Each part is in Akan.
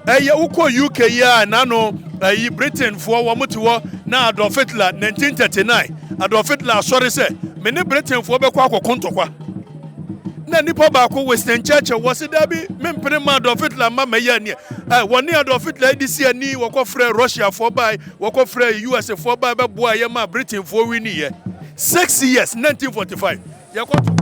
Ɛyɛ wokɔ UK yi a nano ɛyi Britainfoɔ wɔn te hɔ na Adolf Hitler 1939 Adolf Hitler asɔre sɛ me ne Britainfoɔ bɛkɔ akɔko ntɔkwa. Na nipa baako Winston Churchill wɔ se dabi mempene ma Adolf Hitler ma mɛyɛ ani ɛ wɔne Adolf Hitler de si ani wɔkɔ frɛ Russiafoɔ bae wɔkɔ frɛ USfoɔ bae bɛboa yɛ ma Britainfoɔ winiiɛ 6 years 1945 yɛkɔto.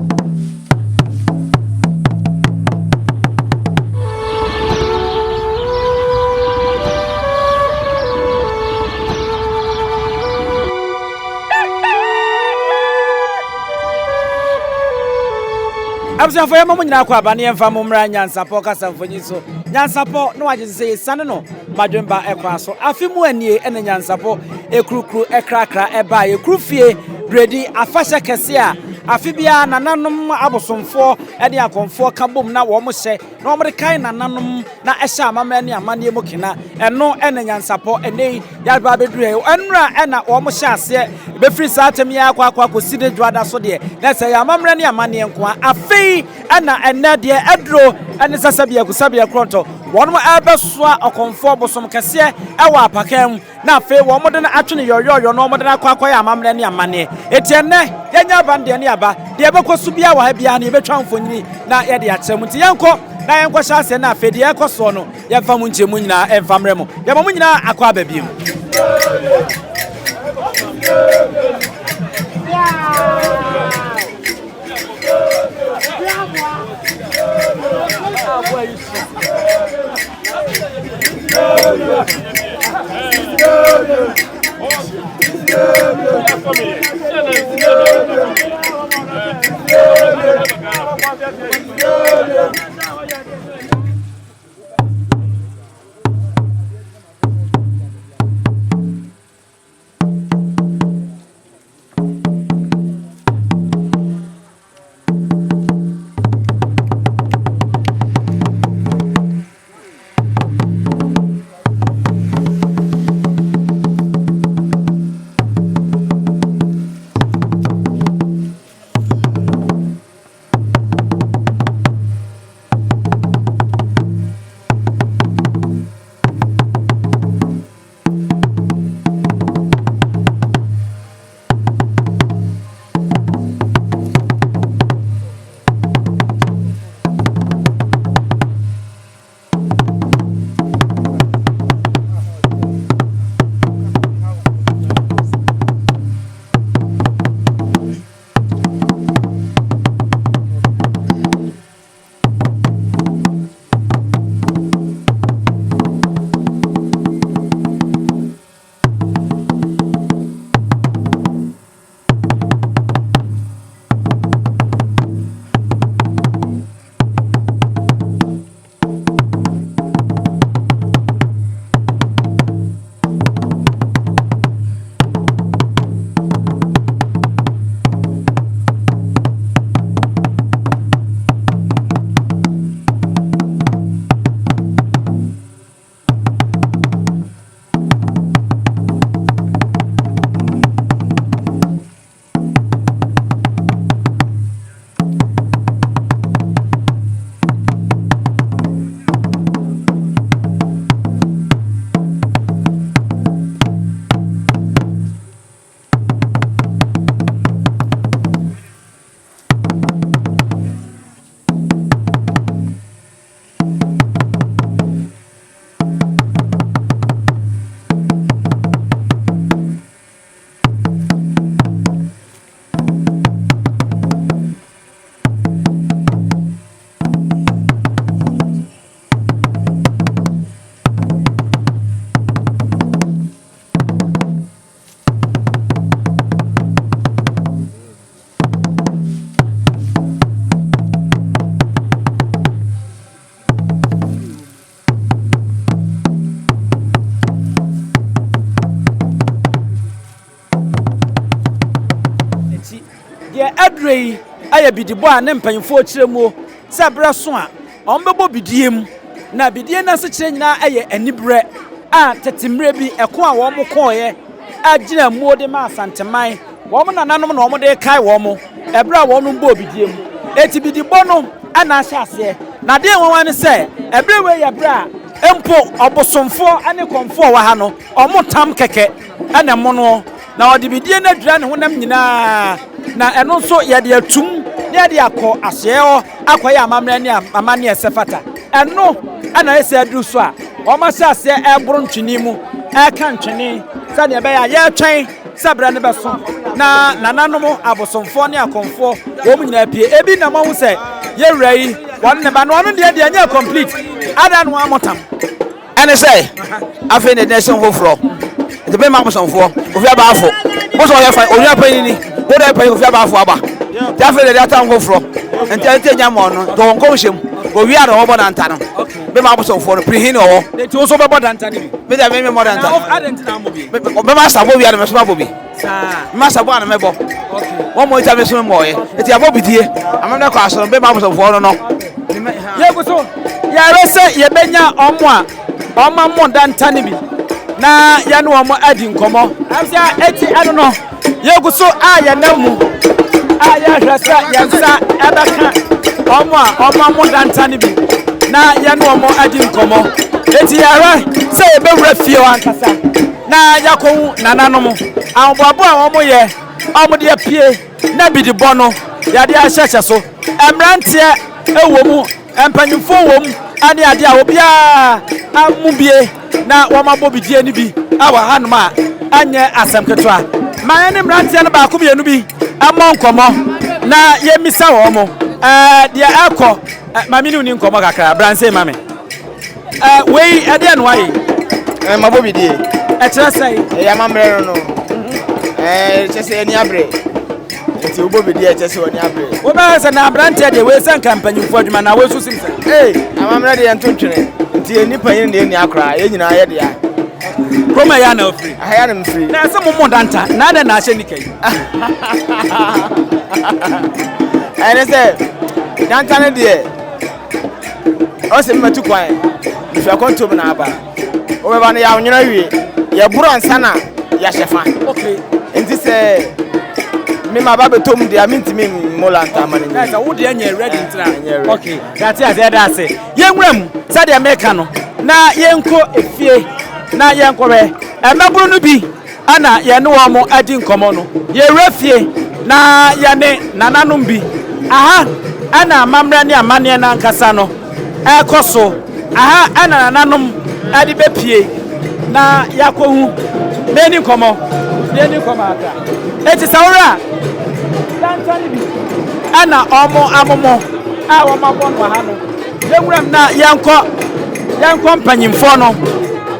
Abusuafo, yɛma mo nyinaa kɔ aba ne yɛmfa mo mmra Nyansapɔ kasa mfonyin so. Nyansapɔ na wagye sɛ yɛsiane no madwemba ɛkwan so. Afe mu anie ɛne Nyansapɔ ekurukuru ɛkrakra ɛbaa yɛkuru fie beredi afahyɛ kɛse a afe biara nananom abosomfoɔ ɛne akɔmfoɔ ka bom na wɔn hyɛ na wɔn de kae nananom na ɛhyɛ amammerɛ ne amanneɛ mu kena. Ɛno ɛne Nyansapɔ ɛnɛ yi yɛaba abɛduru ha. Ɛnora ɛna wɔn hyɛ aseɛ bɛfiri saa atɛm yi akɔ akɔ akɔsi ne dwoada so deɛ na sɛ yɛ amammerɛ ne amanneɛ nko a. Afei ɛna ɛnɛ deɛ ɛduro ɛne sɛ sɛbeɛ sɛbeɛ korɔntɔ wɔn ɛbɛsoa ɔkɔmfoɔ bosom kɛseɛ ɛwɔ apakan mu na afei wɔn de no atwe no yɔyɔyɔ na wɔn de no akɔ akɔyɛ amammerɛ ne amanneɛ. Eti ɛnɛ yɛnyɛ aba no deɛ ne aba deɛ ɛbɛkɔ so biara wɔ ha biara no, yɛbɛtwa mfonyini na yɛde akyerɛ mu. Nti yɛnkɔ na yɛnkɔhyɛ aseɛ na afei deɛ ɛkɔ soɔ no yɛmfa mu nkyɛn mu nyinaa ɛmfa mmerɛ mu. Yɛma mo nyinaa akɔ aba bio. Akyi deɛ aduro yi ayɛ bidibɔ a ne mpanyinfoɔ kyerɛ mu sɛ berɛ so a wɔn bɛbɔ bidie mu na bidie no asekyerɛ nyinaa yɛ aniberɛ a tete mmerɛ bi ɛko a wɔn kɔɔeɛ agyina muo de ma Asanteman wɔn nananom na wɔn de kae wɔn ɛberɛ a wɔn bɔɔ bidie mu. Eti bidibɔ no ɛna ahyɛ aseɛ na adeɛ nwanwa ne sɛ ɛberɛ wei yɛ berɛ a. Mpo ɔbosomfoɔ ne kɔmfoɔ a ɔwɔ ha no, wɔtam kɛkɛ na ɛmonoɔ, na ɔde bidie no adwira ne honam nyinaa, na ɛno nso yɛde atum na yɛde akɔ asoɛeɛ hɔ akɔyɛ amammerɛ ne amanneɛ sɛ fata. Ɛno na ɛyɛ sɛ aduru so a wɔahyɛ aseɛ reboro ntwene mu, reka ntwene sɛdeɛ ɛbɛyɛ a yɛretwɛn sɛ berɛ no bɛso na nananom abosomfoɔ ne akɔmfoɔ wɔn nyinaa pie. Ebi na moahu sɛ yɛwura yi wɔne ne ba no, ɔno deɛ deɛ ɛnyɛ complete, ada no amotam. Ɛne sɛ, afei na ɛdin ɛsɛm foforɔ nti bɛma abosomfoɔ kofi abaafo bosom ɔyɛ fa onua panyin ni wo dɛ panyin kofi abaafo aba nti afei na ɛde atam foforɔ nti ɛnti enya mɔ no nti wɔn nkɔmhyɛ mu owi a na wɔbɔ danta no bɛma abosomfoɔ no pirihin na ɔwɔ. Nti wo nso bɛbɔ danta no bi? Me deɛ me memmɔ danta. Bɛma asabɔ wi a na mɛso mabɔ bi. Mma sabɔ a na mɛbɔ. Wɔn mo nti a meso memmɔɔyɛ. Nti abɔ bidie. Amammerɛ kɔ aso no bɛma abosomfoɔ no no. Yɛgu so yɛrehwɛ sɛ yɛbɛnya wɔn a wɔammɔ danta no bi na yɛne wɔn adi nkɔmmɔ. Ɛsɛ eti ɛno no, yɛgu so a yɛnam mu a yɛrehwɛ sɛ yɛn nsa ɛbɛka wɔn a wɔammɔ danta no bi na yɛne wɔn adi nkɔmmɔ. Eti yɛrehwɛ sɛ yɛbɛwura fie hɔ ankasa na yɛakɔhu nananom ahoboaboa a wɔyɛ a wɔde apue na bidibɔ no yɛde ahyɛhyɛ so. Mmeranteɛ wɔ mu, mpanimfoɔ wɔ mu ne adeɛ a obiara amu bie na wɔabɔ bidie no bi wɔ hanom a ɛnyɛ asɛm ketewa. Ma yɛne mmeranteɛ no baako mmienu bi mmɔ nkɔmmɔ na yɛmmisa wɔn mo deɛ ɛkɔ. Ma me ne wo ni nkɔmmɔ kakra, branse ma me. Wei ɛdeɛ na wayɛ yi? Mabɔ bidie. Ɛkyerɛ sɛn? Ɛyɛ amammerɛ no no. Ɛkyerɛ sɛ ani abere. Nti wobɔ bidie a ɛkyerɛ sɛ w'ani abere. Wobɛhwɛ sɛ na aberanteɛ deɛ wei sɛ nka mpanyimfoɔ adwuma na wei nso sim sɛ. Ee, amammerɛ deɛ yɛnto ntwene. Nti yɛnni panyin ne yɛnni akora, yɛn nyinaa yɛ dea. Kurom ɛyɛ na ofiri. Aha yɛ na mfiri. Na ɛsɛ mo mo danta na adɛn na ahyɛ nika yi. Ɛne sɛ danta no deɛ ɔsɛ mmɛtu kwan mfiri akwantuo mu na aba. Wobɛba no yɛanwono awie. Yɛboro ansa na yɛahyɛ fa. Okay. Nti sɛ me ma ba bɛtɔ mu deɛ mentumi mmɔ lanta ama no nyɛ. Sɛ wo deɛ nyɛ ready ntina. Nyɛ ready. Okay. Yɛate ase yɛda ase. Yɛnwura mu sɛdeɛ meka no na yɛnkɔ efie na yɛnkɔhwɛ mmabunu no bi na yɛne wɔn adi nkɔmmɔ no, yɛwura fie na yɛne nananom bi. Aha na amammerɛ ne amanneɛ no ankasa no rekɔ so. Aha na nananom de bɛpue na yɛakɔhu na yɛni nkɔmmɔ. Na yɛni nkɔmmɔ akra. Eti sɛ wohwɛ a, dantan bi na wɔn amomo a wɔabɔ no wɔ ha no. Yɛnwura mu na yɛnkɔ yɛnkɔ mpanyimfoɔ no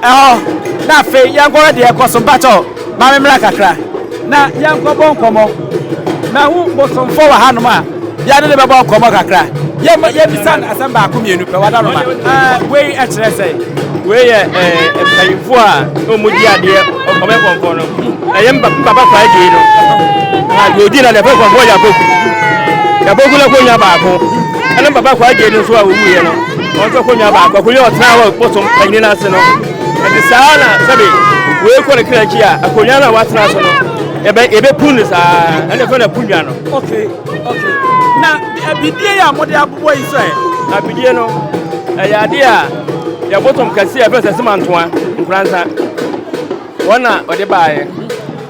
ɛhɔ na afei yɛnkɔhwɛ deɛ ɛkɔ so. Mpakyɛw ma me mmra kakra na yɛnkɔbɔ nkɔmmɔ. Mahu bosomfoɔ wɔ hanom a yɛne ne bɛbɔ nkɔmmɔ kakra. Yɛmmisa no asɛm baako mmienu pɛ, wadaroma. Wei ɛkyerɛ sɛn? Wei yɛ mpanyimfoɔ a wɔn di adeɛ wɔn yɛ kɔnfɔn no. Ɛyɛ mpapa kwae gyei no. Deɛ odi na deɛ fɛ kɔnfɔn yɛ aboku. Aboku na kɔnya baako. Ɛna mpapa kwae gyei no nso a owuiɛ no, wɔn nso kɔnya baako. Akonnwa ɔtena hɔ bosom panyin no ase no. Ɛti saa na sɛbi wei kɔ ne kra akyi a akonnwa no a watena so no yɛbɛ yɛbɛpu no saa ɛna fɛ na punya no. Okay, okay. Na bidie a mode abobɔ yi sɛ? Na bidie no ɛyɛ adeɛ a yɛbosom kɛseɛ a ɛfɛ sɛ semantoa nkoransa. Wɔn na wɔde baeɛ.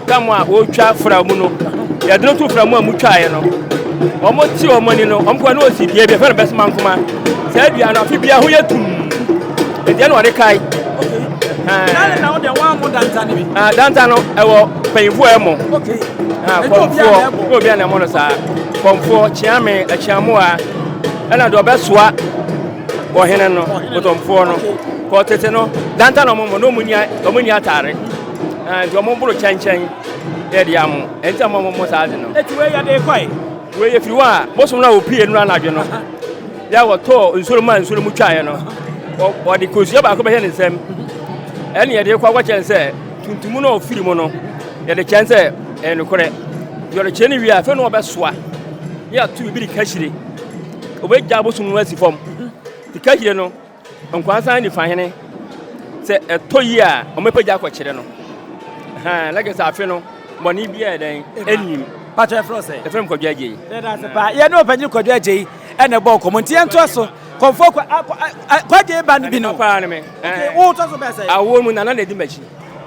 Tam a wɔretwa fra mu no, yɛde no to fra mu a mutwaeɛ no, wɔte wɔn ani no, wɔn kɔ ne wɔsi dua bi, yɛfrɛ no bɛsoma nkoma. Saa dua no, afe biara ho yɛ tumm. Enti ɛna wɔde kae. Na wo deɛ wɔn danta no bi. Ah, danta no ɛwɔ mpanyinfoɔ a ɛmɔ. Ah, kɔmfoɔ, ne obi a na ɛmɔ no saa. Kɔmfoɔ, kyeame, akyeamoa, ɛna deɛ ɔbɛsoa ɔhene no, botɔmfoɔ no. Kɔ tete no, danta na wɔn na wɔn ni wɔn ni ataare. Nti wɔn boro kyɛnkyɛn yɛ de amo. Nti wɔn mo saa de no. Eti wei yɛ de kɔe. Wei yɛ firi hɔ a bosom no a wɔpie no anadwo no. Yɛ a wɔtɔɔ nsuo no ma nsuo no mu twaeɛ no. Wɔde kosua baako bɛhyɛ ne nsam. Ɛne yɛde kɔ akɔkyɛn sɛ tuntum no a ɔfiri mu no yɛde kyɛn sɛ ɛyɛ nokorɛ. Nti wɔde kyɛn no wie a afei na wɔbɛsoa. Ne yɛato biribi de kahyire. Wɔbɛgya bosom no asi fam. Nti kahyire no Nkwansa nifa hene, sɛ ɛtɔ yie a, wɔbɛpagya akɔkyerɛ no. Na kyerɛ sɛ afe no, bɔne biara dɛn ɛnnim. Pakyɛ ɛfrɛ sɛ? Ɛfrɛ m Kwadwo Agyei. Yɛda ase paa. Yɛne ɔpanyin Kwadwo Agyei ɛna ɛbɔ nkɔmmɔ nti yɛntoa so. Kɔmfoɔ kwa a kwa a Kwagye ba no bi no. Paa ne me. Okay, wo tɔ so bɛɛ sɛ. Awoɔ mu nana na edi m'akyi.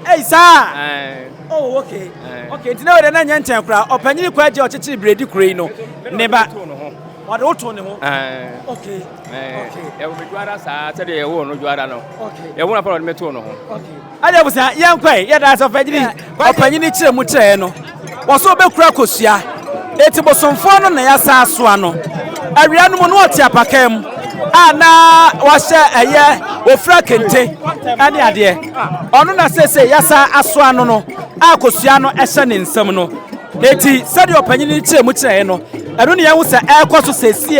Ei saa. Oh okay. Okay, nti na wei de na nyɛ nkyɛn koraa. Ɔpanyini Kwagye a ɔkyekyere Bredi kuro yi no ne ba. Ɔde wo too ne ho. Okay. Okay. Yɛwɔ me dwara saa sɛdeɛ yɛwɔ no dwara no. Okay. Yɛwɔ no apɛ ɔde me too ne ho. Okay. Ade abusua yɛn kɔe yɛda ase ɔpanyini ɔpanyini kyerɛ mu kyerɛɛ no. Wɔso ɔbɛkura kosua. Eti bosomfoɔ no na yɛasa asoa no. Awia no mu no ɔte apakaa mu a na wahyɛ ɛyɛ ofura kente ɛne adeɛ. Ɔno na seesei yɛasa asoa no no a kosua no ɛhyɛ ne nsam no. Enti, sɛdeɛ ɔpanyin no kyerɛɛ mu kyerɛɛ no, ɛno ne yɛahu sɛ ɛrekɔ so seesei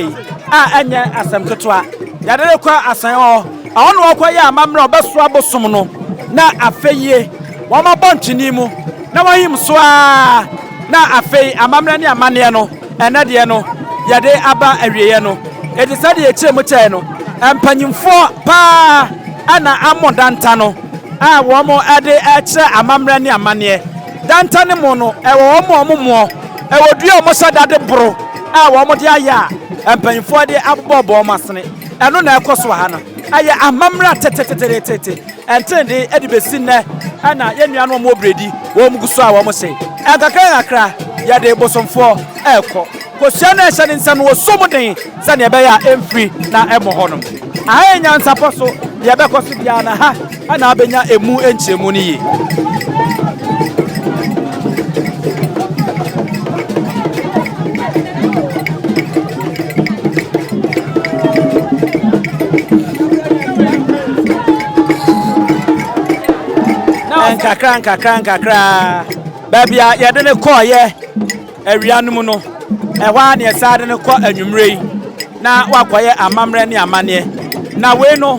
yi a ɛnyɛ asɛm ketewa. Yɛde rekɔ asan hɔ, ɛhɔ na wɔkɔyɛ amammerɛ a wɔbɛsoa bosom no, na afei wɔabɔ ntwene mu na wɔahim so ara, na afei amammerɛ ne amanneɛ no, ɛnnɛ deɛ no, yɛde aba awieeɛ no. Enti sɛdeɛ yɛkyerɛɛ mu kyerɛɛ no, mpanimfoɔ paa na ammɔ danta no a wɔde rekyerɛ amammerɛ ne amanneɛ. Danta ne mo no, ɛwɔ wɔn a wɔn moɔ, ɛwɔ dua a wɔhyɛ da de boro a wɔde ayɛ a mpanyinfoɔ de abobɔbɔ wɔn asene. Ɛno na ɛkɔ so wɔ ha no. Ɛyɛ amammerɛ a tetetetetete ɛntenede de bɛsi nnɛ ɛna yɛn nuanom a wɔwɔ Bredi wɔn gu so a wɔhyɛ. Nkakra nkakra yɛde bosomfoɔ ɛrekɔ. Kosua no a ɛhyɛ ne nsa no wɔsɔ mu den sɛdeɛ ɛbɛyɛ a ɛmfiri na ɛmmɔ hɔnom. Aha yɛ nyansapɔ so, deɛ ɛbɛkɔ so biara no ha na abɛnya ɛmu nkyerɛmu no yie. Nkakra nkakra nkakra baabi a yɛde no kɔɔyɛ Awia no mu no, ɛhɔ ara na yɛsan de no kɔ anwummerɛ yi na wakɔyɛ amammerɛ ne amanneɛ. Na wei no,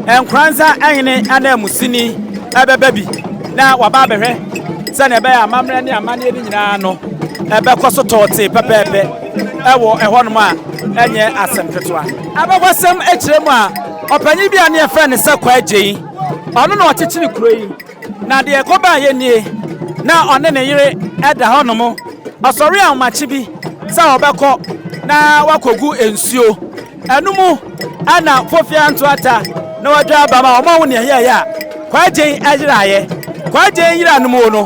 Nkoranza hene ananmusini bɛba bi na waba abɛhwɛ sɛnea ɛbɛyɛ amammerɛ ne amanneɛ no nyinaa no ɛbɛkɔ so tɔɔtee pɛpɛɛpɛ ɛwɔ ɛhɔnom a ɛnyɛ asɛm ketewa. Abakɔsɛm kyerɛ mu a, ɔpanyin bi a ne yɛfrɛ no sɛ Kwaa Gyei, ɔno na ɔkyekyere kuro yi. Na deɛ ɛkɔbaeɛ nie, na ɔne ne yere da hɔnom. Ɔsɔree ahomakye bi sɛ ɔbɛkɔ na wakɔgu nsuo. Ɛno mu na Fofia Ntoata na wadwa aba ma wɔn a wɔn ɛyɛeɛ a Kwagyen yeraeɛ. Kwagyen yera no mu no,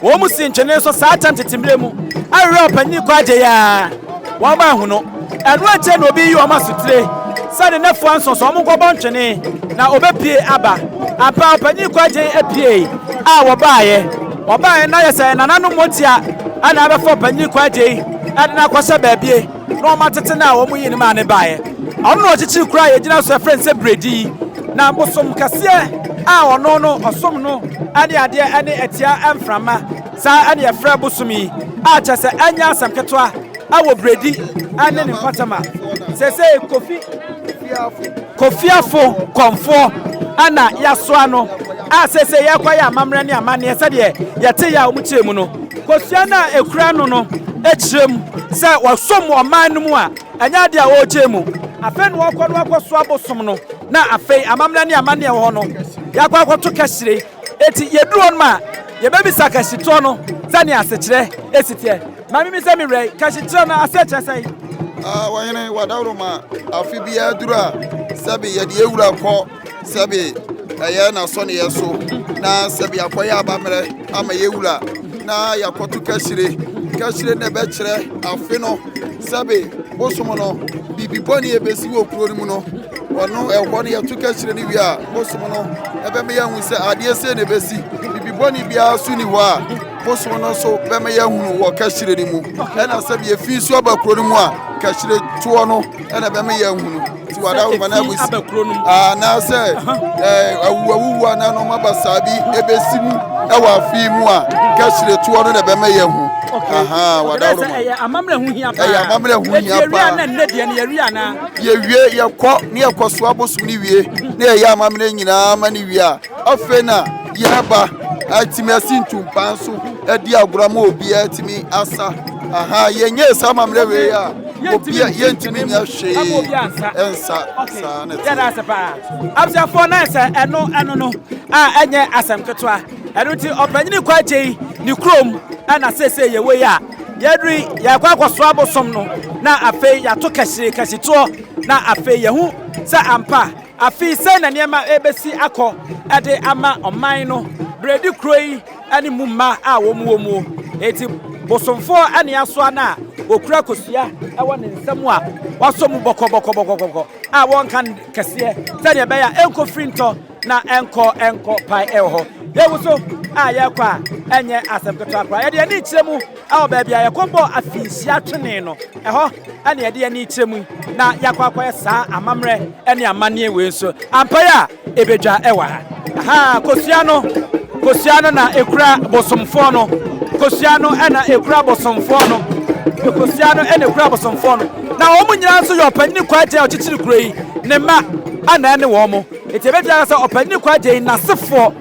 wɔn mu si ntwene so saa tam tete mmerɛ mu awerɛ ɔpanyin Kwagyen a wɔn anhu no. Ɛno akyire na obi yi wɔn asotire sɛ ne nafua nso so wɔn nkɔbɔ ntwene na ɔbɛpue aba. Ampa ɔpanyin Kwagyen apuei a wɔbaeɛ. Wɔbaeɛ na ayɛ sɛ nananom motia na abɛfa ɔpanyin Kwagyen de no akɔhyɛ baabie na wɔatete no a wɔyii no maa no baeɛ. Ɔno na ɔkyekyere kuro a yɛgyina so frɛ no sɛ Bredi yi. Na bosom kɛseɛ a ɔno no ɔsom no ne adeɛ ne atia mframa. Saa na yɛfrɛ bosom yi a kyerɛ sɛ ɛnyɛ asɛm ketewa wɔ Bredi ne ne mpɔtam a seesei Kofi Kofiafo Kɔmfoɔ na yɛasoa no a seesei yɛrekɔyɛ amammerɛ ne amanneɛ sɛdeɛ yɛte yɛ a wɔkyerɛ mu no. Kosua no a ɛkura no no kyerɛ mu sɛ wɔsom ɔman no mu a ɛnyɛ adeɛ a wɔregye mu. Afei na wɔkɔ no akɔsoa bosom no na afei amammerɛ ne amanneɛ wɔ hɔ no yɛakɔ akɔto kɛhyire. Enti yɛduru hɔnom a yɛbɛbisa kahyitoɔ no sɛnea asekyerɛ si teɛ. Ma memmisa me wura yi, kahyitoɔ no aseɛ kyerɛ sɛn? Ah, ɔhene, w'adaworoma afe biara duru a, sɛbe yɛde yɛn wura kɔ sɛbe ɛyɛ n'asɔneɛ so, na sɛbe akɔyɛ abammerɛ ama yɛn wura, na yɛakɔto kahyire. Kahyire na ɛbɛkyerɛ afe no sɛbe bosom no, biribi bɔne a ɛbɛsi wɔ kuro no mu no, ɔno ɛhɔ no yɛto kahyire no wie a, bosom no ɛbɛma yɛahu sɛ adeɛ sei na ɛbɛsi. Biribi bɔne biara so ni hɔ a, Bosom no nso bɛma yɛahunu wɔ kahyire no mu. Ɛna sɛ efi nso aba kuro no mu a, kahyire toɔ no ɛna bɛma yɛahunu. Nti wada wo ma no abusi. Anaasɛ awuwawuwu anaa nneɛma basaa bi ɛbɛsi mu ɛwɔ afe yi mu a, kahyire toɔ no na ɛbɛma yɛahu. Aha, wada wo ma. Ɛyɛ amammerɛ ho hia paa. Ɛyɛ amammerɛ ho hia paa. Yɛwie na nnɛ deɛ no yɛwie anaa? Yɛwie, yɛkɔ ne yɛkɔ soa bosom no wie ne yɛyɛ amammerɛ nyinaa ma no wie a, Afei na yɛreba atumi asi ntumpan so adi agorɔ ama obiara atumi asa. Aha, yɛnyɛɛ saa amammerɛ wei a, obia yɛntumi nyɛ hwee nsa saa na Yɛda ase paa. Abusuafoɔ na sɛ ɛno ɛno no a ɛnyɛ asɛm ketewa. Ɛno nti ɔpanyini Kwagye yi ne kurom ɛna seesei yɛwɔ yi a yɛduru yi yɛkɔ akɔsoa abosom no na afei yɛato kɛse kɛsetoɔ. na afei yɛhu sɛ ampa afei sɛn na nneɛma ɛbɛsi akɔ ɛde ama ɔman no berɛdi kuro yi ne mu mma a wɔn wɔ mu. Eti bosomfoɔ ne asoa no a wɔkura kosua wɔ ne nsam a wasɔ mu bɔkɔbɔkɔbɔkɔbɔkɔ a wɔnka no kɛseɛ sɛdeɛ ɛbɛyɛ a ɛnkɔ firi ntɔ na ɛnkɔ ɛnkɔ pae ɛwɔ hɔ. Yɛgu so a yɛrekɔ a ɛnyɛ asɛm ketewa koraa. Yɛde ani kyerɛ mu wɔ baabi a yɛkɔbɔɔ afinhyia twene no, ɛhɔ na yɛde ani kyerɛ mu na yɛakɔ akɔyɛ saa amammerɛ ne amanneɛ wei nso. Ampa yi a ɛbɛdwa wɔ ha. Aha, kosua no, kosua no na ɛkura bosomfoɔ no. Kosua no na ɛkura bosomfoɔ no. Kosua no na ɛkura bosomfoɔ no. Na wɔn nyinaa nso yɛ ɔpanyini Kwagye a ɔkyekyere kuro yi, ne mma ana ɛne wɔn mo. Enti ɛbɛtumi aka sɛ ɔpanyini Kwagye yi n'asefoɔ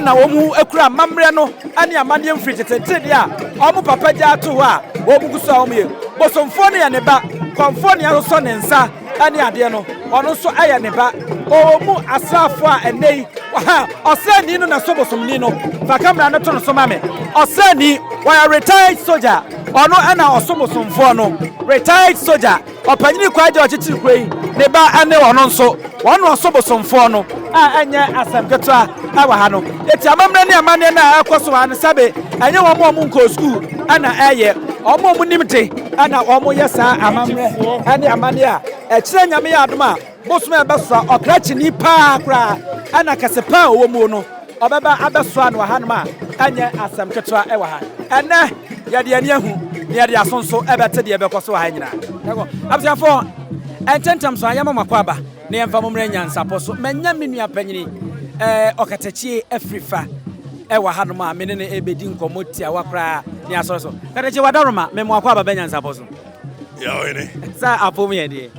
na wɔn kura amammerɛ no ne amanneɛ mfiri tetetete deɛ a wɔn papa gyaa too hɔ a wɔn gu so a wɔyɛ. Bosomfoɔ no yɛ ne ba, kɔmfoɔ nea asosɔ ne nsa ne adeɛ no, ɔno nso yɛ ne ba. Ɔwɔ mu asraafoɔ a ɛnnɛ yi, ha, ɔsraani no na ɛso bosomni no. Fa kamera no to no so ma me. Ɔsraani, ɔyɛ retired soldier, ɔno na ɔso bosomfoɔ no. Retired soldier. Ɔpanyin Kwagye a ɔkyekyere kuro yi, ne ba ne ɔno nso, wɔn na ɔso bosomfoɔ no a ɛnyɛ asɛm ketewa wɔ ha no. Eti amammerɛ ne amanneɛ no a ɛrekɔ so wɔ ha no, sɛbe ɛnyɛ wɔn a wɔnkɔɔ sukuu na ɛreyɛ, wɔn a wɔnim de na wɔyɛ saa amammerɛ ne amanneɛ a ɛkyerɛ Nyame yɛ adom a bosom a ɛbɛsoa ɔkrakyeni paa koraa na kɛse paa a ɔwɔ mu no ɔbɛba abɛsoa no wɔ hanom a ɛnyɛ asɛm ketewa wɔ ha. Ɛnnɛ, yɛde ani ahu na yɛde aso nso ɛbɛte deɛ ɛbɛkɔ so wɔ ha nyinaa. Abusuafoɔ, ɛntɛntɛm so a yɛma mo akwaaba na yɛmfa mo mmerɛ nyansapɔ so. Manya me nua panyini ɛɛ ɔkatakyie afirifa ɛwɔ hanom a me ne no ɛbɛdi nkɔmmɔ tiawa koraa ne asɔre so. Katakyie wadaroma, me mo akwaaba bɛ nyansapɔ so. Yɛwɔ Sɛ apom yɛ deɛ.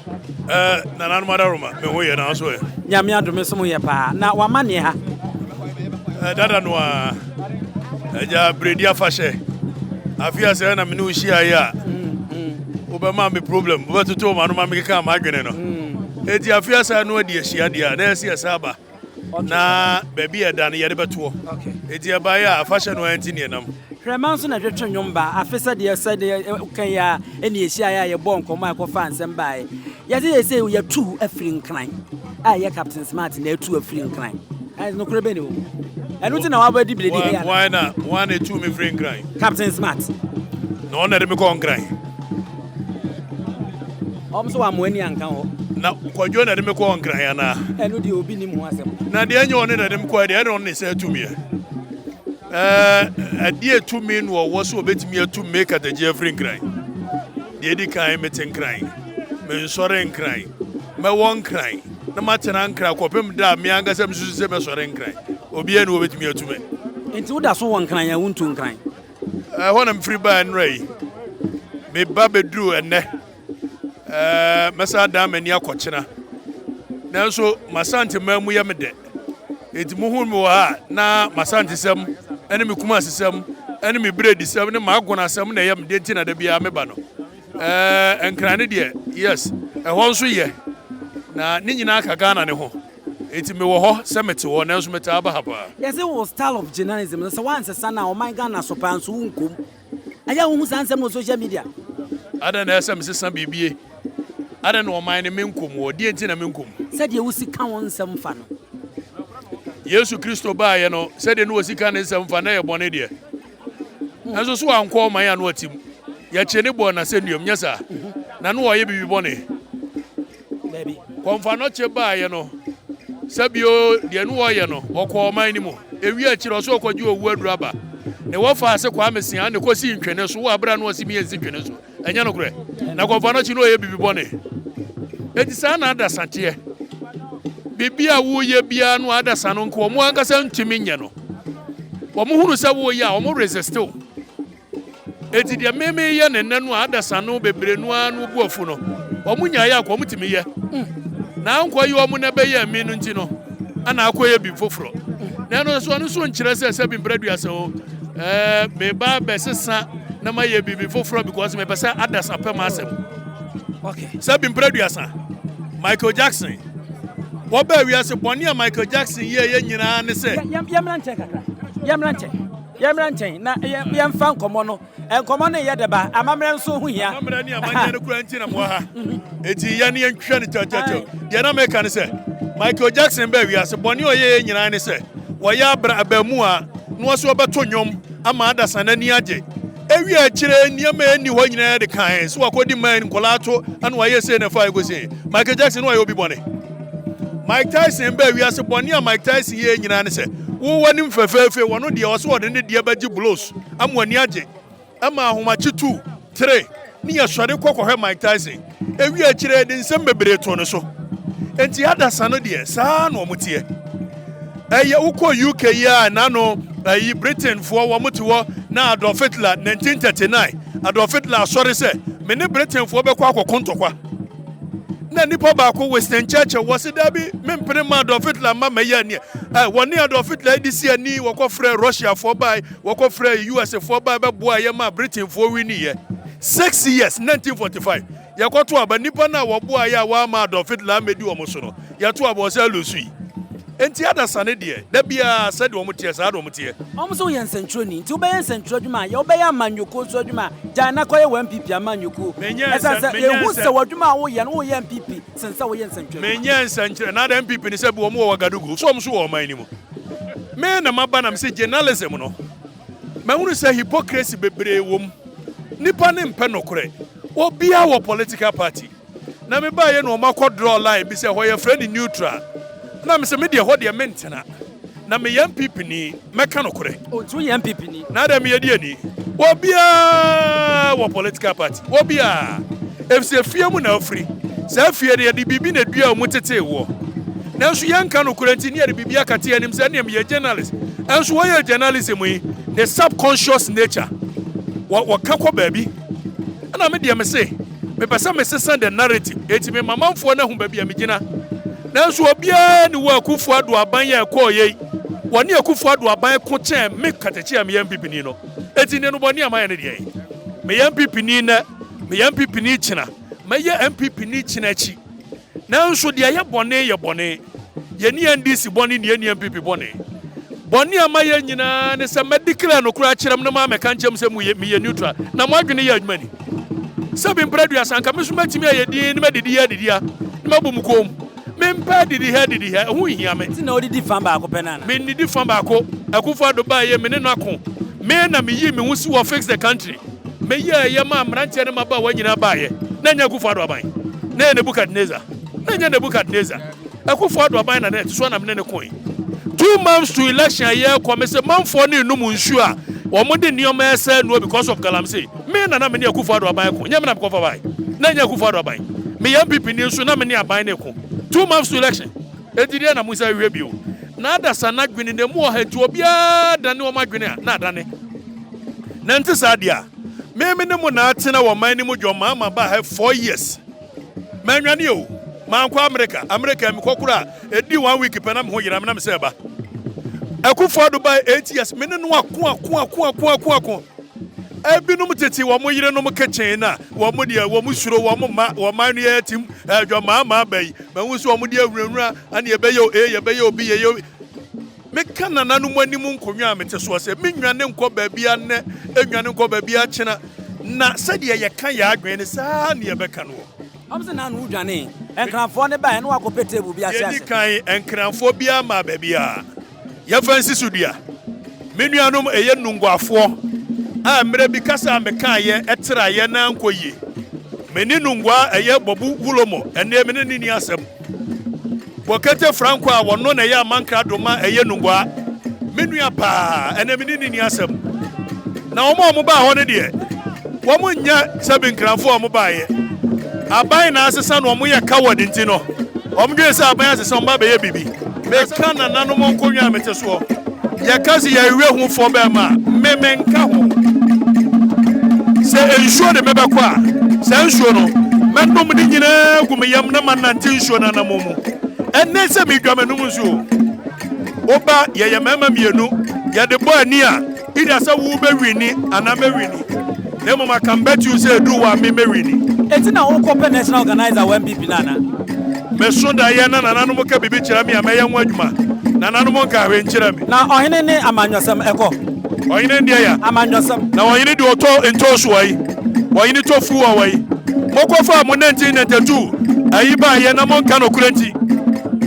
Eh, nananom adaroma, me ho yɛ na so ɛ. Nyame adom me so mo yɛ paa. Na wama neɛ ha. Eh, dada no a. Agya bredi afahyɛ. Afi ase na me ne wo hyia yi a. Wobɛma me problem, wobɛtoto ma no ma mekeka m'adwene no. Eti afi ase no adi ahyia deɛ a, na ɛsɛ yɛsa aba. Na baabi a ɛda no yɛde bɛtoɔ. Eti ɛbaeɛ a afahyɛ no ara nti ne ɛnam. Hwɛma nso na ɛtwetwe nnwom ba. Afe sɛdeɛ sɛdeɛ kan yi a ɛne yɛhyiaeɛ a yɛbɔɔ nkɔmmɔ a ɛkɔfaa nsɛm baeɛ. Yɛse yɛsei yɛtu afiri Nkran a ɛyɛ Captain Smart na atu afiri Nkran. Nokorɛ bɛn ne wɔ mu? Ɛno nti na wabɛdi biredi ha yi anaa? Hwan na hwan na etuu me firi Nkran? Captain Smart. Na ɔno na ɛde me kɔɔ Nkran. Wɔn nso wɔammoa ani anka hɔ. Na Kwadwo na ɛde me kɔɔ Nkran anaa? Ɛno deɛ obi nim ho asɛm. Na deɛ ɛnyɛ ɔno na ɛde me kɔɛ deɛ ɛna ɔno na ɛsɛ atu meɛ. Ɛɛ ɛdeɛ tumi na ɔwɔ so ɔbɛtumi atu me katagye afiri Nkran? Deɛ ɛdi kan mete Nkran, mensɔre Nkran, mɛwɔ Nkran na matena Nkran kɔpem da a me ankasa mesusu sɛ mɛsɔre Nkran. Obiara ni wɔbɛtumi atu me. Nti woda so wɔ Nkran a wontu Nkran? Ɛhɔ na mefiri baa nnora yi. Meba bɛduru ɛnnɛ. Ɛɛ mɛsan adan m'ani akɔkyena. Nanso m'Asanteman mu yɛ me dɛ. Enti muhu me wɔ ha a, na m'Asantesɛm ne me Kumasesɛm ne me Biredisɛm ne m'Agonasɛm na ɛyɛ me dɛ nti na da biara meba no. Ɛɛ Nkran no deɛ, yes, ɛhɔ nso yɛ. Na ne nyinaa ka Ghana no ho. Enti mewɔ hɔ sɛ mete hɔ, nanso metaa ba ha paa. Yɛse wo style of journalism no sɛ woansesa no a ɔman Ghana so paa nso wonkɔ mu. Ɛyɛ a wohu saa nsɛm no wɔ social media? Adɛn na ɛsɛ sɛ mesesa biribi? Adɛn na ɔman no menkɔ mu hɔ? Deɛn nti na menkɔ mu? Sɛdeɛ wosi ka wo nsɛm fa no. Yesu Kristo baeɛ no, sɛdeɛ na wɔsi ka ne nsɛm fa no, na ɛyɛ bɔne deɛ. Nanso so wankɔ ɔman a na ɔte mu? Yɛkyee no bɔɔ no asɛnnuam, nyɛ saa? Na na ɔreyɛ biribi bɔne? Dabi. Kɔmfanɔkye baeɛ no, sɛbio deɛ ne wɔyɛ no, ɔkɔɔ ɔman no mu. Ewie akyire ɔsɛ ɔkɔgye owu aduru aba. Ne wɔfaa ase Kwame Sea ne kɔsii ntwene so wɔ abere a na ɔse meyɛ nsi twene so. Ɛnyɛ nokorɛ? Na Kɔmfanɔkye no ɔyɛ biribi bɔne. Enti saa na adasa teɛ. Biribi a woyɛ biara no adasa no nka wɔn ankasa ntumi nyɛ no. Wɔn hunu sɛ woyɛ a wɔn resist wo. Enti deɛ me meyɛ no nnɛ no a adasa no bebree no ara no bu afu no, wɔn nyaeɛ a wɔn tumi yɛ. Na ankɔ yi wɔn na ɛbɛyɛ mi no nti no, ana akɔyɛ bi foforɔ. Na ɛno nso ɔno nso nkyerɛ sɛ sɛ bi mpere aduasa o, ɛɛ meba bɛsesa na mayɛ biribi foforɔ because mepɛ sɛ adasa pɛ m'asɛm. Okay. Sɛ bi mpere aduasa, Michael Jackson, wɔbaa wiase bɔne a Michael Jackson yɛɛyɛ nyinaa ne sɛ. Yɛmmra nkyɛn kakra. Yɛmmra nkyɛn. Yɛmmra nkyɛn na yɛmfa nkɔmmɔ no. Nkɔmmɔ no yɛ dɛ ba, amammerɛ nso ho hia. Amammerɛ ne amanneɛ no koraa nti na mowɔ ha. Enti yɛn yɛntwa no kyɛwkyɛwkyɛw. Deɛ na meka ne sɛ, Michael Jackson baa wiase, bɔne a ɔyɛeɛ nyinaa ne sɛ, wɔyɛ abra abaamua na ɔsɛ ɔbɛto nnwom ama adasa no ani agye. Ewie akyire nneɛma a ɛnni hɔ nyinaa de kae sɛ wakɔdi man nkwadaa to ɛna wayɛ sei na ɛfa ɛkɔsi. Michael Jackson no wayɛ obi bɔne. Mike Tyson baa wiase, bɔne a Mike Tyson yɛɛ nyinaa ne sɛ wo w'anim fɛfɛɛfɛ, wɔno deɛ ɔsɛ ɔde ne deɛ bɛgye blows ama w'ani agye ɛma ahomakye tu tere ne yɛsɔre kɔ kɔhwɛ Mike Tyson. Ewie akyire de nsɛm bebree too ne so. Enti adasa no deɛ saa na wɔn teɛ. Ɛyɛ wokɔ UK yi a n'ano ɛyi Britainfoɔ wɔn te hɔ na Adolf Hitler 1939 Adolf Hitler asɔre sɛ me ne Britainfoɔ bɛkɔ akɔko ntɔkwa. Na nipa baako Winston Churchill wɔ se daabi mempene ma Adolf Hitler mma mɛyɛ neɛ ɛ wɔne Adolf Hitler de si ani wɔkɔ frɛ Russiafoɔ bae wɔkɔ frɛ USfoɔ bae bɛboa yɛ ma Britainfoɔ winiiɛ. 6 years 1945 Yɛkɔto aba, nnipa no a wɔboaeɛ a wɔamma Adolf Hitler ammɛdi wɔn so no, yɛto aba wɔsan lusu yi. Enti adasa no deɛ, da biara sɛdeɛ wɔn teɛ, saa na wɔn teɛ. Wɔn sɛ woyɛ nsɛntwerɛni, nti wobɛyɛ nsɛntwerɛ adwuma a, yɛ wobɛyɛ amanyɔkuo nso adwuma a, gyae na kɔyɛ wɔ NPP amanyɔkuo. Menyɛ Ɛsiane nsɛn, sɛ menyɛ yɛhu nsɛn, sɛ w'adwuma a woyɛ no, woyɛ NPP sen sɛ woyɛ nsɛntwerɛ adwuma. Menyɛ nsɛnkyerɛ, na ada NPP no sɛ bi wɔn wɔ Wagadugu, so wɔn nso wɔ ɔman no mu. Me na maba na mese journalism no, mahunu sɛ hypocrisy bebree wɔ mu. Nnipa no mpɛ nokorɛ. Obiara wɔ political party. Na me baeɛ na wɔn akɔ draw line bi sɛ hɔ yɛfrɛ no neutral. Na me sɛ me deɛ hɔ deɛ mentena. Na meyɛ NPP ni, mɛka nokorɛ. Oh, nti woyɛ NPP ni? Na adɛn meyɛ deɛ ni? Obiara wɔ political party. Obiara. Efisɛ fie mu na afiri. Saa fie no yɛde biribi na edua mu tetee woɔ. Nanso yɛnka nokorɛ nti ne yɛde biribi akate yɛn anim sɛ ɛneɛ meyɛ journalist. Ɛnso wɔyɛ journalism yi, ne subconscious nature, wɔ wɔka kɔ baabi. Ɛna me deɛ mese, mepɛ sɛ mesesa the narrative, enti mema manfoɔ no ahu baabi a megyina. Nanso obiara nni hɔ a Akufo Addo aban yi a ɛkɔɔeɛ yi, wɔne Akufo Addo aban ko kyɛn me Katakyi a meyɛ NPPni no. Enti nnɛ no bɔne a mayɛ ne deɛn? Meyɛ NPPni nnɛ, meyɛ NPPni kyena, mɛyɛ NPPni kyena akyi. Nanso deɛ ɛyɛ bɔne yɛ bɔne. Yɛnni NDC bɔne ne yɛnni NPP bɔne. Bɔne a mayɛ nyinaa ne sɛ mɛ declare nokorɛ akyerɛ mo na mammɛka nkyerɛ mo sɛ moyɛ meyɛ neutral na mo adwene yɛ adwuma ni. Sɛbi mprɛ aduasa anka me nso mɛtumi ayɛ dinn na madidi ha adidi ha na mabu mo kɔn mu. Mempɛ adidi ha adidi ha, ɛho nhia me. Nti na wodidi fa baako pɛ no anaa? Mennidi fa baako. Akufo Addo baeɛ me ne no ako. Me na meyii me ho si wɔ fix the country. Meyɛɛ yɛ maa mmeranteɛ ne mmabaawa nyinaa baeɛ. Na ɛnyɛ Akufo Addo aban. Na ɛyɛ Nebukadnezar. Na ɛnyɛ Nebukadnezar. Akufo Addo aban na na ɛte so a na me ne no koe. 2 months to election a yɛrekɔ, mese manfoɔ no renom nsuo a wɔde nneɛma ɛsɛe noɔ because of galamsey. Me na na me ne Akufo Addo aban ko, nyɛ me na mekɔfa bae. Na ɛnyɛ Akufo Addo aban. Meyɛ NPP ni nso na me ne aban no reko. 2 months to election. Enti deɛ na monsan hwehwɛ bio? Na adasa no adwene na emu wɔ ha nti obiara dane wɔn adwene a na adane. Na ɛnte saa deɛ a, me me ne mo na atena wɔ man no mu John Mahama baa ha 4 years. Mannwane o, mankɔ Amerika. Amerika mekɔ koraa a, ɛdii one week pɛ na me ho yera me na me sɛ ɛba. Akufo Addo bae 8 years, me ne no ako ako ako ako ako ako. Ebinom tete wɔn yerenom kitchen na wɔn deɛ wɔn suro wɔn mma wɔn man no yɛ tim John Mahama aba yi, mahu sɛ wɔn de awurawura ɛne yɛbɛyɛ o, ee yɛbɛyɛ obi yɛyɛ obi. Meka nananom anim nkonnwa a mete soɔ sɛ mennwane nkɔ baabiara nnɛ, nnwane nkɔ baabiara kyena, na sɛdeɛ yɛka yɛn adwene no, saa ara na yɛbɛka no wɔ. Wɔn se naanu wodwanee. Nkranfoɔ no baeɛ na wɔakɔpɛ table bi ahyɛ Deɛ ɛdi ase. kan, Nkranfoɔ biara mmaa baabiara. Yɛmfa nsi so dua. Me nuanom ɛyɛ Nunguafoɔ a mmerɛ bi kasa a mekaeɛ traeɛ na ankɔ yie. Me ne Nungua ɛyɛ Bobu Wulomo, ɛnneɛ me ne no nni asɛm. Bokete Franco a wɔno na ɛyɛ amankra do ma ɛyɛ Nungua, me nua paa, ɛnɛ me ne no nni asɛm. Na wɔn a wɔbaa hɔ no deɛ, wɔn nyɛ sɛbi Nkranfoɔ a wɔbaeɛ. Aban na asesa na wɔyɛ coward nti no, wɔn dwene sɛ aban asesa wɔn ba bɛyɛ biribi. Meka nananom nkonnwa a mete soɔ. Yɛka se yɛrewe ho fɔ bɛɛma a, me menka ho. Sɛ nsuo de me bɛkɔ a, saa nsuo no, mɛnom ne nyinaa agu me yam na manante nsuo no anammɔn mu. Ɛnnɛ sɛ medwa m'anom nsuo. Woba, yɛyɛ mmarima mmienu, yɛde bɔ ani a, Either sɛ wo bɛ wini anaa mɛ wini. Na mmom I can bet you sɛ ɛduru hɔ a me mɛ wini. Enti na wo kɔ pɛ national organizer wɔ NPP no anaa? Me so daeɛ na nananom ka biribi kyerɛ me a mɛyɛ ho adwuma. Nananom nka hwee nkyerɛ me. Na ɔhene ne amanyɔsɛm ɛkɔ? Ɔhene ndeɛ ya. Amanyɔsɛm. Na ɔhene deɛ ɔtɔ ntoosu wɔ yi. Ɔhene tɔ fuel wɔ yi. Mokɔfaa mo 1992 ayi baayɛ na monka nokorɛ nti.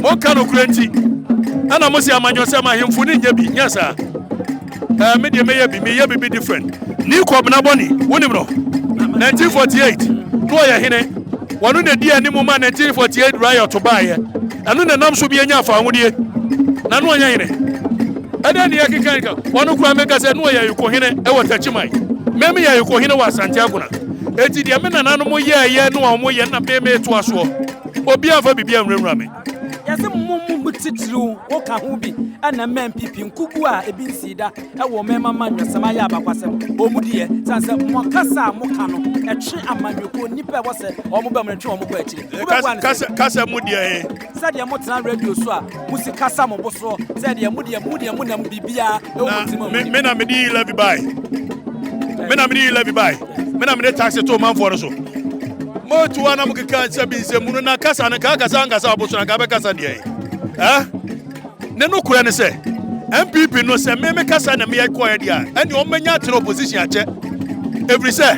Monka nokorɛ nti. Ɛna mo se amanyɔsɛm ahemfo ne nyɛ bi. Nyɛ saa. Ɛɛ me deɛ mɛyɛ bi. Meyɛ bibi different. Nii Kɔbena Bɔne, wonim no? 1948 na ɔyɛ hene. Wɔno na ɛdi anim ma 1948 riot baayɛ. Ɛno na ɛnam so bi anya afahodie. Na no ɔnyɛ hene. Ɛdɛn ne yɛkeka nka wɔno koraa meka sɛ ne ɔyɛ ayikohene wɔ Takyiman. Me meyɛ ayikohene wɔ Asante Agona. Enti deɛ me nananom yɛɛyɛ ne wɔn yɛ na me metoa soɔ. Obiara mfa biribi anwurawura me. Yɛse mo mu titiriw wo ka ho bi na mma NPP nkugu a ebi nsii da wɔ mɛma manyɔsɛm ayɛ abakwasɛm wɔn diɛ sane sɛ mo kasa a mo ka no ɛtwe amanyɔkuo nnipa ɛwɔ sɛ wɔn ba mu no ɛtwe wɔn kɔ akyire. Wobɛbua no sɛn? Kasa mu deɛ he? Sɛdeɛ motena radio so a mosi kasa mo bo soɔ sɛ deɛ mo deɛ mo deɛ monam biribiara ɛwɔ mo tirim a monim. Me na mede yi levy bae. Me na mede yi levy bae. Me na mede tax too manfoɔ no so. Motu a na mokeka nsɛm bi nsɛmhunu na kasa no nka akasa ankasa aboso na nka bɛkasa deɛ yi. Eh? Ne nokorɛ ne sɛ NPP no sɛ me me kasa na meyɛ kɔɛ deɛ a ɛne wɔn bɛnya atena opposition akyɛ. Ɛfiri sɛ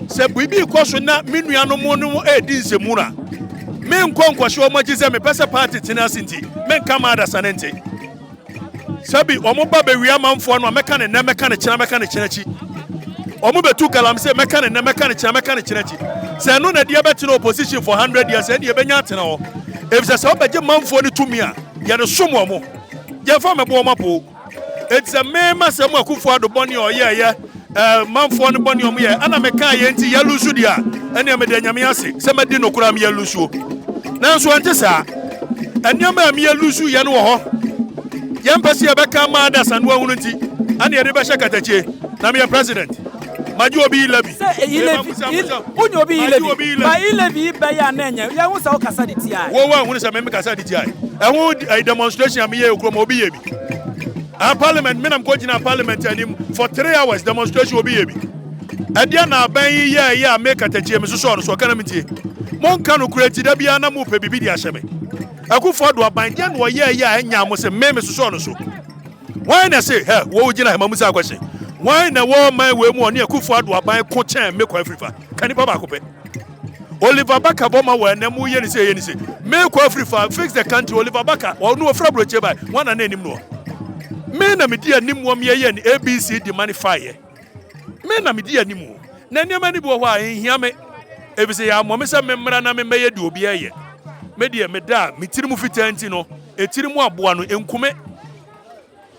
sɛ biribi kɔ so na me nuanom no ɛredi nsɛmhunu a Menkɔ nkɔhyɛ wɔn akyi sɛ mepɛ sɛ party tena ase nti, menka ma adasa no nte. Sɛbi wɔn ba bɛwia amanfoɔ no a, mɛka ne nnɛ, mɛka ne kyena, mɛka ne kyena akyi. Wɔn bɛtu galamsey, mɛka ne nnɛ, mɛka ne kyena, mɛka ne kyena akyi. Sɛ ɛno na ɛde yɛbɛtena opposition for 100 years, ɛnde yɛbɛnya atena hɔ. Efisɛ sɛ wɔbɛgye manfoɔ no tumi a, yɛde som wɔn. Yɛmfa mmɛbɔ wɔn apoo. Enti sɛ me masɛm mu Akufo Addo bɔne a ɔyɛɛyɛ, eh, manfoɔ no bɔne a ɔmo yɛɛ, ɛna mekaa yɛ nti yɛlusu deɛ a, ɛneɛ meda Nyame ase sɛ madi nokorɛ a meyɛ lusuo. Nanso ɛnte saa. Nneɛma a meyɛ lusu yɛ no wɔ hɔ. Yɛmpɛ sɛ yɛbɛka ama adasa no ahunu nti, ɛne yɛde bɛhyɛ katakyie. Na meyɛ president. Magye obi yi levy. Sɛ eyi levy, wonye obi yi levy, ba yi levy yi bɛyɛ a na ɛnyɛ, yɛhu sɛ wokasa de tiae. Wo woanhunu sɛ me mekasa de tiae. Ɛho demonstration a meyɛɛ kurom obi yɛ bi. Ah, parliament, me na mekɔgyina parliament anim for 3 hours demonstration, obi yɛ bi. Ɛdeɛ na aban yi yɛɛyɛ a me katakyie me sosɔɔ no so ɔka na metie. Monka nokorɛ nti da biara na mopɛ biribi de ahyɛ me. Akufo Addo aban deɛ na ɔyɛɛyɛ a ɛnyaa mo sɛ me me sosɔɔ no so. Hwan na se hɛ wo gyina hɛ ma musa akɔhye? Hwan na wɔ ɔman wei mu ɔne Akufo Addo aban ko kyɛn me Kwa Afrifa? Ka nipa baako pɛ. Oliver Barker bɔ ma wɔ ɛnɛ mu yɛ ne se yɛ ne se. Me Kwa Afrifa fix the country. Oliver Barker ɔno ofura aburokyire bae. Hwan na na anim no? Me na medi anim wɔ me yɛ ne ABC de money faeɛ. Me na medi anim o. Na nneɛma no bi wɔ hɔ a ɛnhia me. Efisɛ yɛammɔ me sɛ memmra na memmɛyɛ deɛ obi ɛyɛ. Me deɛ meda a me tiri mu fitaa nti no, etiri mu aboa no nkume.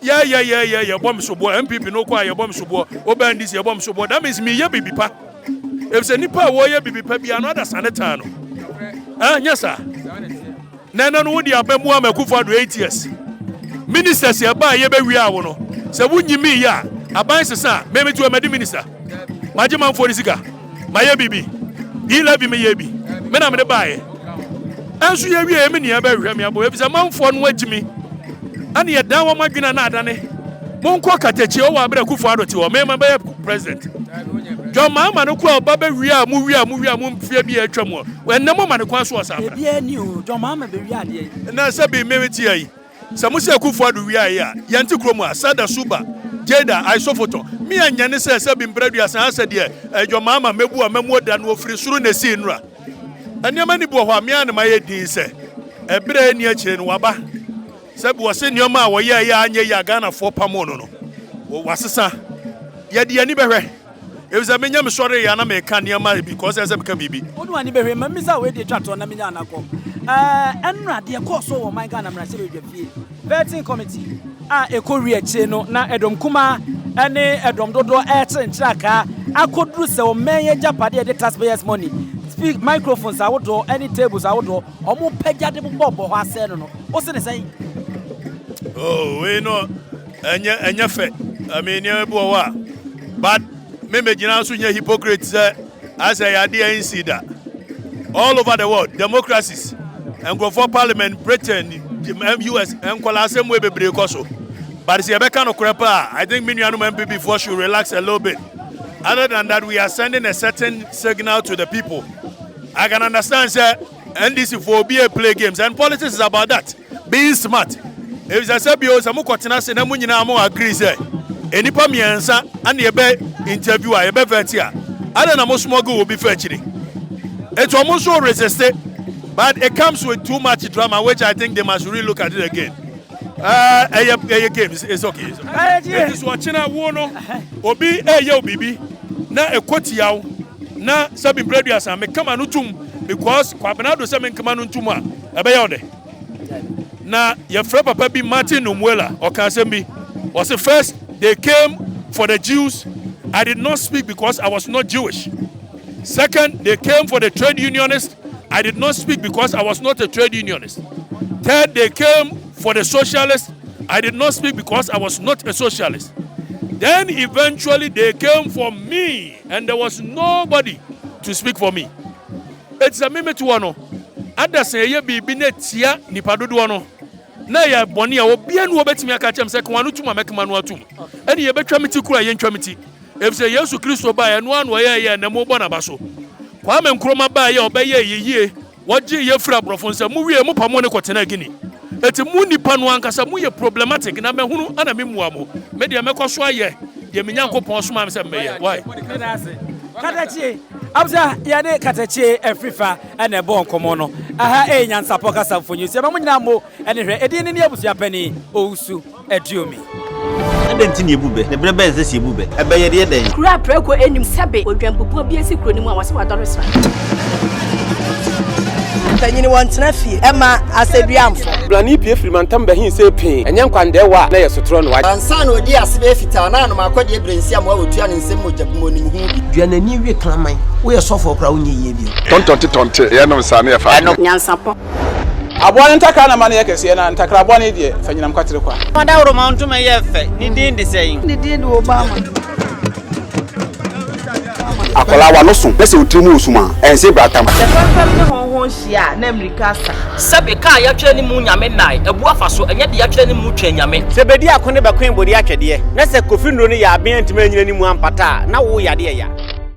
Yɛyɛyɛyɛ yɛbɔ me soboɔ. NPP no kɔ a yɛbɔ me soboɔ, woba NDC yɛbɔ me soboɔ. That means meyɛ biribi pa, efisɛ nipa a wɔyɛ biribi pa biara no adasa ne tan no. Ɛn nyɛ saa na ɛnɛ no wode aba mu ama Akufo Addo 8 years ministers ɛba a yɛbɛwie awo no sɛ wonyi mi yɛ a aban sesa a mɛmi ti wɔ mɛdi minister magye manfoɔ ne sika mayɛ biribi e-levy meyɛ bi me na mede baeɛ ɛnso yɛwie me nea bɛhwehwɛ me abɔ efisɛ manfoɔ no agyi me ɛne yɛdan wɔn adwene na adane. Monkɔ katakyie ɔwɔ abere Akufo Addo te hɔ mema bɛyɛ president John Mahama no kora ɔba bɛwie a mo wie a mo wie a mo mfie bi a atwa mu ɛnɛ mo ma ne kwan so ɔsa afra. Ebi ni o, John Mahama bɛwie adeɛ yi. Na sɛ bi mmemme tia yi sɛ mo sɛ Akufo Addo wie ayi a yɛnte kurom a Sada Suba Jada Aisofoto mi anya ne sɛ sɛ bi mpere aduasa asɛ deɛ John Mahama mɛbu a mɛmu da no ofiri soro na esi nnura. Nneɛma ni bi wɔ hɔ a mmea ne ma yɛ din sɛ ɛberɛ ni akyire no waba sɛ bi wɔse nneɛma a wɔyɛ yɛ anyɛ yi a Ghanafoɔ pamo no, wasesa. Yɛde ani bɛhwɛ efisɛ menyɛ me sɔre yɛ na meka nneɛma bi kɔ sɛ meka biribi. Wode w'ani bɛhwɛ ma mmisa wei deɛ twa toɔ na menya anakɔ ɛnora deɛ kɔɔ so wɔ ɔman Ghana mmarahyɛbadwa fie vetting committee a ɛkɔ wie akyire no na ɛdɔm kumaa ne ɛdɔm dodoɔ ɛrekyere nkyerɛkaa akɔduru sɛ ɔman yi agyapadeɛ yɛde taxpayers money speak microphones ahodoɔ ne tables ahodoɔ ɔmo pagya de bobɔbɔ hɔ asɛe no, wo se ne sɛn? Oh, wei no ɛnyɛ fɛ. I mean, nneɛma bi wɔ hɔ a, but me megyina so nyɛ hypocrite sɛ asɛ yɛ adeɛ nsi da. All over the world democracies, nkurɔfoɔ parliament, Britain, US, nkɔla asɛm wei bebree kɔ so. But sɛ yɛbɛka no korɛ paa, I think me nuanom NPP foɔ should relax a little bit. Other than that, we are sending a certain signal to the people. I can understand sɛ NDC foɔ obi a play games, and politics is about that, being smart. Efisɛ sɛ bio sɛ mokɔtena ase na mo nyinaa mo agree sɛ Nnipa mmiɛnsa ana yɛbɛ interview a yɛbɛ vet a, adɛn na mo smuggle obi fa akyire? Eti ɔmo nso resist, but it comes with too much drama which I think they must really look at it again. Ɛyɛ ɛyɛ game, it's okay. It's okay. Eti so ɔkyena wo no obi ɛyɛ wo biribi na ɛkɔ tia wo na sɛbi mpere aduasa mekama no tum because Kwabena do sɛ menkama no ntum a ɛbɛyɛ wo dɛ. Na yɛfrɛ papa bi Martin Niemöller, ɔka asɛm bi, ɔse first they came for the Jews, I did not speak because I was not Jewish. Second, they came for the trade unionists, I did not speak because I was not a trade unionist. Third, they came for the socialists, I did not speak because I was not a socialist. Then eventually they came for me and there was nobody to speak for me. Eti sɛ meme toɔ no ada sɛ ɛyɛ biribi na etia nipa dodoɔ no na ɛyɛ bɔne a obiara ne wɔbɛtumi aka kyɛm sɛ kama no tum a mɛkama no atum ɛne yɛbɛtwa me ti koro a yɛntwa me ti efisɛ Yesu Kristo baeɛ ɛno ano ɔyɛ yɛ ɛnɛ mo bɔ n'aba so. Kwame Nkrumah baeɛ ɔbɛyɛ yiyie wɔgye yɛ firi aborɔfo nsam mo wie mo pa mo ne kɔtena Guinea. Eti mo nipa no ankasa mo yɛ problematic na mɛhunu ana me mua mo me deɛ mɛkɔ so ayɛ deɛ me Nyankopɔn soma me sɛ mmɛyɛ. Why? Katakyie abusa yɛne Katakyie afirifa ɛna ɛbɔ nkɔmmɔ no. Aha ɛyɛ Nyansapɔ kasa mfonyin so yɛma mo nyinaa mo ɛne hwɛ ɛdin ne ne abusua panin Owusu Aduomi. Adɛn nti na yɛbu bɛ? Na berɛ bɛn na ɛsɛ sɛ yɛbu bɛ? Ɛbɛ yɛde yɛ dɛn? Kuro a prɛko nnim sɛbe odwanbubuo bi asi kuro no mu a wɔse wadɔre sra. Mpanyini wɔntena fie ɛma asɛduamfo. Blani pue firi mantam bɛhe sɛ pee, ɛnyɛ nkwandɛɛwa a na ɛyɛ sotorɔ na wagye. Ansa na ɔdii ase bɛyɛ fitaa na anom akɔdeɛ berɛ nsi amoa wɔtua ne nsam mogya bi mu ɔnim ho bi. Dua n'ani we kraman. Woyɛ sɔfoɔ koraa wonyɛ yie bio. Tɔntɔnte tɔnte yɛnom saa ne yɛfa adwene. Nyansapɔ. Aboa no ntakra na ma no yɛ kɛseɛ, na ntakra bɔne deɛ, fa nyinam kwatere kwa. Ɔdawuroma ntoma yɛ fɛ, ne din de sɛn? Ne din de Obama. Akwadaa w'ano so na sɛ wo tiri mu wɔ sum a, ɛnse bratam. Sɛ fɛmfɛm ne hɔnhɔn hyia a, na mmirika asa. Sɛbe ka a yɛatwerɛ ne mu Nyame nnae, abu afa so, ɛnyɛ deɛ yɛatwerɛ ne mu Twɛn Nyame. Sɛ bedi ako ne bɛkoe bode atwɛdeɛ, na sɛ Kofi nnuro no yɛ aben antumi anyina ne mu ampata a, na wo yadeɛ ya.